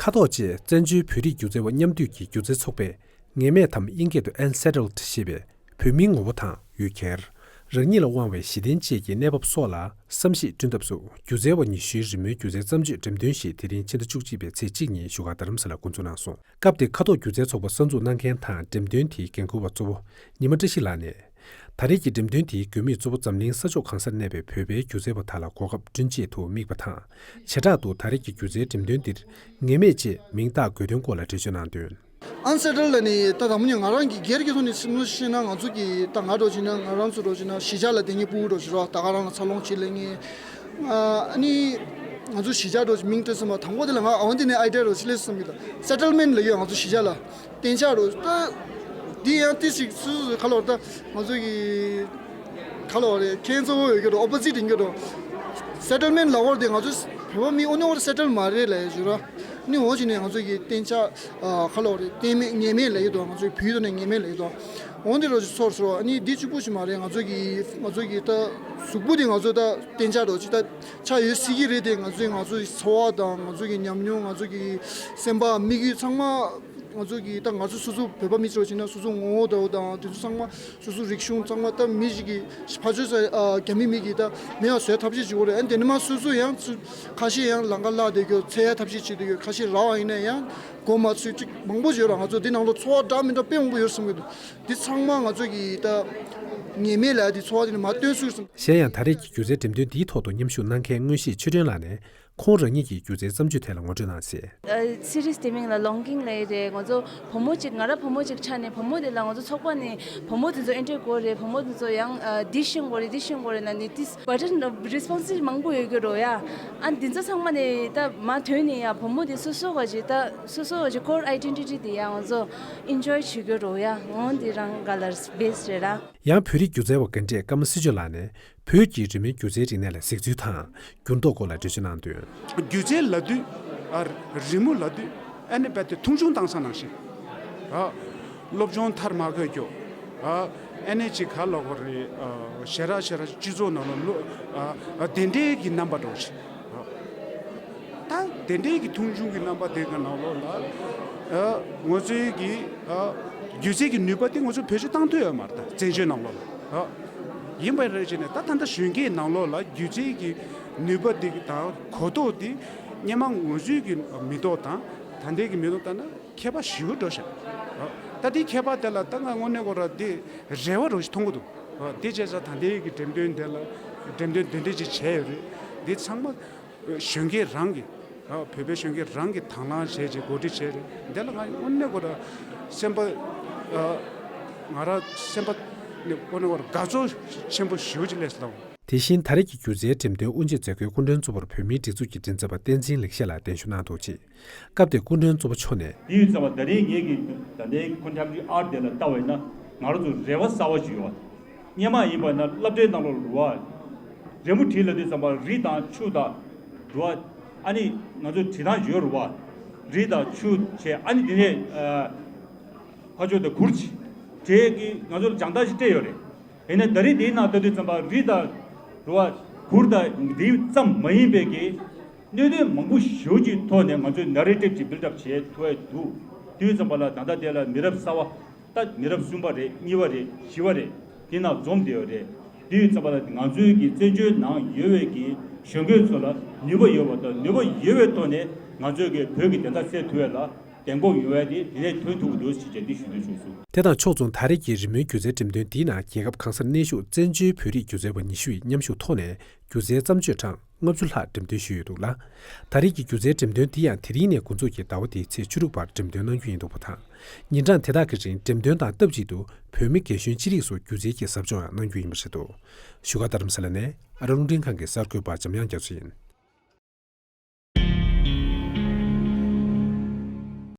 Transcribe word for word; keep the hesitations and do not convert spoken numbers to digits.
ཁ་ཐོག་བཅས་བཙན་བྱོལ་བོད་རིགས་སྒྱུ་རྩལ་བ་མཉམ་འདུས་ཀྱི་སྒྱུ་རྩལ་ཚོགས་པས་ངེས་མེད་དམ་དབྱིན་སྐད་དུ་Unsettled ཞེས་པའི་བོད་མིའི་ངོ་བོ་དང་ཡུལ་གྱར། རང་ཉིད་ལ་དབང་བའི་གཞི་རྟེན་བཅས་ཀྱི་གནས་བབ་སོགས་ལ་བསམ་གཞིག་བསྐྲུན་ཐབས་སུ་སྒྱུ་རྩལ་བ་ཉི་ཤུའི་རི་མོའི་སྒྱུ་རྩལ་བརྩམས་ཆོས་འགྲེམས་སྟོན་ཞིག་དེ་རིང་ཕྱི་ཟླ་བཅུ་གཅིག་པའི་ཚེས་གཅིག་ཉིན་བཞུགས་སྒར་རྡ་རམ་ས་ལར་འགོ་འཛུགས་གནང་སོང་། སྐབས་དེར་ཁ་ཐོག་སྒྱུ་རྩལ་ཚོགས་པ་གསར་འཛུགས་གནང་མཁན་དང་འགྲེམས་སྟོན་དེའི་འགན་འཁུར་བ་གཙོ་བོ་ཉི་མ་བཀྲ་ཤིས་ལགས་ནས། ད་རེས་ཀྱི་འགྲེམས་སྟོན་དེའི་དགོས་དམིགས་གཙོ་བོ་འཛམ་གླིང་ས་ཕྱོགས་གང་སར་གནས་པའི་བོད་པའི་སྒྱུ་རྩལ་བ་དག་ལ་གོ་སྐབས་བསྐྲུན་ཆེད་དུ་དམིགས་པ་དང་། བྱེ་བྲག་ཏུ་ད་རེས་ཀྱི་སྒྱུ་རྩལ་འགྲེམས་སྟོན་འདིར་ངེས་མེད་ཅེས་མིང་བཏགས་དགོས་དོན་སྐོར་ལ་འགྲེལ་བརྗོད་གནང་དོན། Unsettled ལ་ནི་ད་དང་པོ་ནས་ང་རང་གི་སྒེར་གྱི་ཐོག་ནས་བཤད་ན་ང་ཚོ་གི་ད་ང་འདྲ་བྱས་ན་ང་རང་ཚོ་འདྲ་བྱས་ན་གཞིས་ཆགས་ལ་བསྡད་མཁན་ཕྲུ་གུ་འདྲ་བྱས་རོགས་ད་ག་རང་ལ་འཚར་ལོངས་བྱེད་ལས་མཁན། ཨ་ནི་ང་ཚོ་གཞིས་ཆགས་འདྲ་བྱས་མིང་བཏོན་སོང་བ་དང་པོ་དེ་ལ་ང་འོན་ཏེ་ནས་ཨའི་ཌི་ཡ་འདྲ་བྱས་སླེབས་སོང་གི་ད་Settlement ལ་ཡོད་ང་ཚོ་གཞིས་ཆགས་ལ། གཏན་འཇགས་རོ། ད་འདི་ཡང་ཏི་ཞིག་སུ་སུ་ག་ལོར་ད་ང་ཚོ་གི་ག་ལོར་རེད་ཁྱེད་ཚོ་བོ་ཡོད་གི་རོ། ཨོ་པོ་ཟིཊ་ཡིན་གི་རོ། སེ་ཊལ་མེན་ཊི་ལ་འོར་དེ་ང་ཚོ་བོད་པ་མི་ཨོ་ནི་འོར་སེ་ཊལ་མ་རེད་ལ་ཡ་ཞུ་ར། ནི་འོ་ཅི་ནས་ང་ཚོ་གི་གཏན་འཇགས་ག་ལོར་རེད་གཏན་མེད་ངེས་མེད་ལ་ཡོད་དོ། ང་ཚོ་གི་བོད་ཡུལ་དུ་ནས་ངེས་མེད་ལ་ཡོད་དོ། འོ་འདི་རོ་ཅི་ཚོར་སོ། ཨ་ནི་འདི་གཅིག་པུ་ཞིག་མ་རེད། ང་ཚོ་གི་ང་ཚོ་གི་ད་གཟུགས་པོ་དེ་ང་ཚོ་ད་གཏན་འཇགས་རོ་ཅི་ད་ཆ་ཡོད་སྲིད་ཀྱི་རེད་དེ། ང་ཚོའི་ང་ཚོའི་འཚོ་བ་དང་ང་ཚོ་གི་ཉམས་མྱོང་ང་ཚོ་གི་སེམས་པ་དམིགས་ཡུལ་ཚང་མ། ང་ཚོ་གི་ད་ང་ཚོ་སོ་སོ་བོད་པ་མི་ཚོ་བྱས་ན་སོ་སོ་ངོ་བོ་འདྲ་བོ་དང་དེ་ཚོ་ཚང་མ་སོ་སོ་རིག་གཞུང་ཚང་མ་ད་མི་ཞིག་གི་ཕ་ཆོས་ས་རྒྱ་མི་མི་གི་ད་མེད་པ་བཟོས་ཐབས་ཤེས་བྱེད་དགོས་རེད། ཨ་ནི་དེ་ནི་མ་སོ་སོ་ཡང་ཚུ་ཁ་ཤས་ཡང་ལང་ཀ་བརླག་བསྡད་རྒྱུ་འཚོལ་ཡ་ཐབས་ཤེས་བྱེད་བསྡད་རྒྱུ་ཁ་ཤས་རག་པ་ཡིན་ན་ཡང་མགོ་མ་ཚོས་ཅིག་མང་པོ་ཡོད་ར། ང་ཚོ་འདི་ནང་ལོ་འཚོ་བ་འདྲ་མི་འདྲ་དཔེ་མང་པོ་ཡོད་བསམ་གི་འདུག་འདི་ཚང་མ་ང་ཚོ་གི་ད་ངེས་མེད་ལ་འདི་འཚོ་བ་འདི་ནི་མ་སྟོན་ཚུལ་བསམ། གཞན་ཡང་ད་རེས་ཀྱི་སྒྱུ་རྩལ་འགྲེམས་སྟོན་འདིའི་ཐོག་ཏུ་མཉམ་ཞུགས་གནང་མཁན་དངོས་གཞས་ཆོས་སྒྲོན་ལགས་ནས། ཁོང་རང་ཉིད་ཀྱི་སྒྱུ་རྩལ་བརྩམས་ཆོས་ཐད་ལ་ངོ་སྤྲོད་གནང་གསལ། སི་རིས་དེ་མིང་ལ་Longing ལབ་ཡི་རེད། ང་ཚོ་བུ་མོ་གཅིག་ང་རང་བུ་མོ་གཅིག་ཆགས་ནས་བུ་མོ་དེ་ལ་ང་ཚོ་ཚོགས་པ་ནས་བུ་མོ་དེ་ཚོ་ཨེ་ཊར་དགོས་རེད། བུ་མོ་དེ་ཚོ་ཡང་འདི་ཤེས་དགོས་རེད་འདི་ཤེས་དགོས་རེད་ན་ནི་ཏིས་བ་ཊན་རེ་སི་པོན་སི་མང་པོ་ཡོད་ཀྱི་རོ་ཡ། ཨ་འདི་ཚོ་ཚང་མ་ནས་ད་མ་ཐོན་ནས་ཡ་བུ་མོ་དེ་སོ་སོ་ག་ཅིག་ད་སོ་སོ་ག་ཅིག་core identity དེ་ཡ་ང་ཚོ་ཨེན་ཇོའི་བྱེད་ཀྱི་རོ་ཡ། འོ་འདི་རང་ག་ལ་བེ་སི་རེད་ར། ཡང་བོད་རིགས་སྒྱུ་རྩལ་བ་དགའ་འབྲས་ཀརྨ་སྲིད་སྐྱོང་ལགས་ནས། བོད་ཀྱི་རི་མོའི་སྒྱུ་རྩལ་རིག་གནས་ལ་གཟིགས་ཚུལ་དང་འགྱུར་ལྡོག་སྐོར་ལ་འགྲེལ་བརྗོད་གནང་དོན། སྒྱུ་རྩལ་ལབ་དུས་ཨ་རི་མོ་ལབ་དུས་ཨ་ནི་རྦད་དེ་མཐོང་ཆུང་བཏང་ས་ནང་བཞིན། ཨ་སློབ་སྦྱོང་མཐར་མ་དགོས་རྒྱུ། ཨ་ཨ་ནི་ཅིག་ག་ལབ་དགོས་རེད། ཨ་ཞེ་དྲག་ཞེ་དྲག་སྤྱི་ཚོགས་ནང་ལ་ལོ་ཨ་ཨ་དེ་འདྲའི་གི་རྣམ་པ་འདྲ་བོ་ཞིག་ཨ་ད་དེ་འདྲའི་གི་མཐོང་ཆུང་གི་རྣམ་པ་དེ་གི་ནང་ལོགས་ལ་ཨ་ང་ཚོའི་གི་ཨ་སྒྱུ་རྩལ་གི་ནུས་པ་དེ་ང་ཚོ་བེད་སྤྱོད་བཏང་ཐུབ་ཡོད་མ་རེད། ད་བཙན་བྱོལ་ནང་ལོགས་ལ། ཡིན་པ་རེད་ཅེ་ནས་ད་ད་ལྟ་གཞོན་སྐྱེས་ནང་ལོགས་ལ་སྒྱུ་རྩལ་གྱི་ནུས་པ་འདི་དང་གོ་རྟོགས་འདི་སྔོན་མ་ང་ཚོའི་གི་མི་ཐོག་དང་ད་ལྟའི་གི་མི་ཐོག་ལྟ་ན་ཁྱད་པར་ཞེ་པོ་འགྲོ་ཤག་ད་དེའི་ཁྱད་པར་དེ་ལ་ད་ང་དངོས་གནས་ཁོ་ར་དེ་རེ་བ་རུ་ཞིག་མཐོང་གི་འདུག་དེ་བྱས་ཙང་ད་ལྟའི་གི་འགྲེམས་སྟོན་དེ་ལ་འགྲེམས་སྟོན་དེ་འདྲ་ཅིག་བྱས་ཡོད་རེད། འདི་ཚང་མ་གཞོན་སྐྱེས་རང་གི་ཨ་བོད་པའི་གཞོན་སྐྱེས་རང་གི་དང་བླངས་བྱས་རྗེས་གོ་སྒྲིག་བྱས་རེད། འདི་ལ་ང་དངོས་གནས་ཁོ་ར་སེམས་པ་ཨ་ང་རང་སེམས་པ་ནས་དངོས་གནས་ཁོ་ར་དགའ་ཚོར་ཆེན་པོ་ཞེ་པོ་ཅིག་སླེབས་སོང་། དེ་བཞིན་ད་རེས་ཀྱི་སྒྱུ་རྩལ་འགྲེམས་སྟོན་དབུ་འབྱེད་མཛད་སྒོའི་སྐུ་མགྲོན་གཙོ་བོར་བོད་མིའི་སྒྲིག་འཛུགས་ཀྱི་མགྲིན་ཚབ་པ་བསྟན་འཛིན་ལེགས་བཤད་ལགས་གདན་ཞུ་གནང་འདུག་ཅེས། སྐབས་དེར་སྐུ་མགྲོན་གཙོ་བོ་མཆོག་ནས། དེ་ཡིན་ཙང་ད་རེས་ངེད་ཀྱི་ད་ལྟའི་ཁོན་ཊེམ་པོ་རེ་རི་ཨར་ཊི་དེ་ལ་ལྟ་བས་ན་ང་རང་ཚོ་རེ་བ་གསར་བ་ཞིག་ཡོད། སྔོན་མ་ཡིན་པ་ན་སློབ་གྲྭའི་ནང་ལོགས་རུ་བ། རི་མོ་བྲིས་ལབ་དུས་ཙམ་པ་རི་དང་ཆུ་དང་རུ་བ། ཨ་ནི་ང་ཚོ་བྲིས་སྟངས་ཡོད་རུ་བ། རི་དང་ཆུ་བྱས་ཨ་ནི་དེ་ནས་ཕ་ཆོས་དང་གུར་ཅིག་བྲིས་ཀྱི་ང་ཚོ་ལ་སྦྱང་སྟངས་ཤིག་སྤྲད་ཡོད་རེད། ཡིན་ནའི་ད་རེས་དེའི་ནང་ལྟ་དུས་ཙམ་པ་རི་དང་རུ་བ་གུར་དང་འདི་ཙམ་མ་ཡིན་པའི་གི་གནད་དོན་མང་པོ་ཞེ་པོ་ཅིག་ཐོག་ནས་ང་ཚོས་ནེ་རེ་ཊིབ་ཅིག་བིལ་ཌི་ཨབ་བྱེད་ཐུབ་ཡ་འདུག་དུས་ཙམ་པ་ལ་ད་ལྟ་དེ་ལ་མི་རབས་གསར་བ་ད་མི་རབས་གསུམ་པ་རེད་གཉིས་པ་རེད་བཞི་པ་རེད་དེ་ནང་འཛོམས་བསྡད་ཡོད་རེད། དུས་ཙམ་པ་ལ་ང་ཚོའི་གི་བཙན་བྱོལ་ནང་ཡོད་པའི་གི་གཞོན་སྐྱེས་ཚོ་ལ་ནུས་པ་ཡོད་པ་དང་ནུས་པ་ཡོད་པའི་ཐོག་ནས་ང་ཚོའི་གི་བོད་ཀྱི་བདེན་མཐའ་གསལ་ཐུབ་ཡ་ལ་གདེང་སྤོབས་ཡོང་ཡ་དེ་དེ་ནས་ཐོན་ཐུབ་ཀྱི་འདུག་ཅེས་བཅས་འདི་ཞུ་འདོད་བྱུང་སོང་། དེ་དང་ཕྱོགས་མཚུངས་ད་རེས་ཀྱི་རི་མོའི་སྒྱུ་རྩལ་འགྲེམས་སྟོན་འདིའི་ནང་རྒྱལ་ཁབ་གང་སར་གནས་བཞུགས་བཙན་བྱོལ་བོད་རིགས་སྒྱུ་རྩལ་བ་ཉི་ཤུ་ཡིས་མཉམ་ཞུགས་ཐོག་ནས་སྒྱུ་རྩལ་བརྩམས་ཆོས་གྲངས་ལྔ་བཅུ་ལྷག་འགྲེམས་སྟོན་ཞུས་ཡོད་འདུག་ལ། ད་རེས་ཀྱི་སྒྱུ་རྩལ་འགྲེམས་སྟོན་འདི་ཡང་དེ་རིང་ནས་འགོ་འཛུགས་ཀྱིས་ཟླ་བ་འདིའི་ཚེས་བཅུ་དྲུག་བར་འགྲེམས་སྟོན་གནང་རྒྱུ་ཡིན་འདུག་པ་དང་། ཉིན་གྲངས་དེ་དག་གི་རིང་འགྲེམས་སྟོན་དང་སྟབས་གཅིག་ཏུ་བོད་མི་རྒན་གཞོན་ཅི་རིགས་སུ་སྒྱུ་རྩལ་གྱི་ཟབ་སྦྱོང་ཡང་གནང་རྒྱུ་ཡིན་པ་རེད་འདུག་བཞུགས་སྒར་རྡ་རམ་ས་ལ་ནས་ཨ་རོ་རླུང་འཕྲིན་ཁང་གི་གསར་འགོད་པ་འཇམ་དབྱངས་རྒྱ་མཚོ་ཡིན།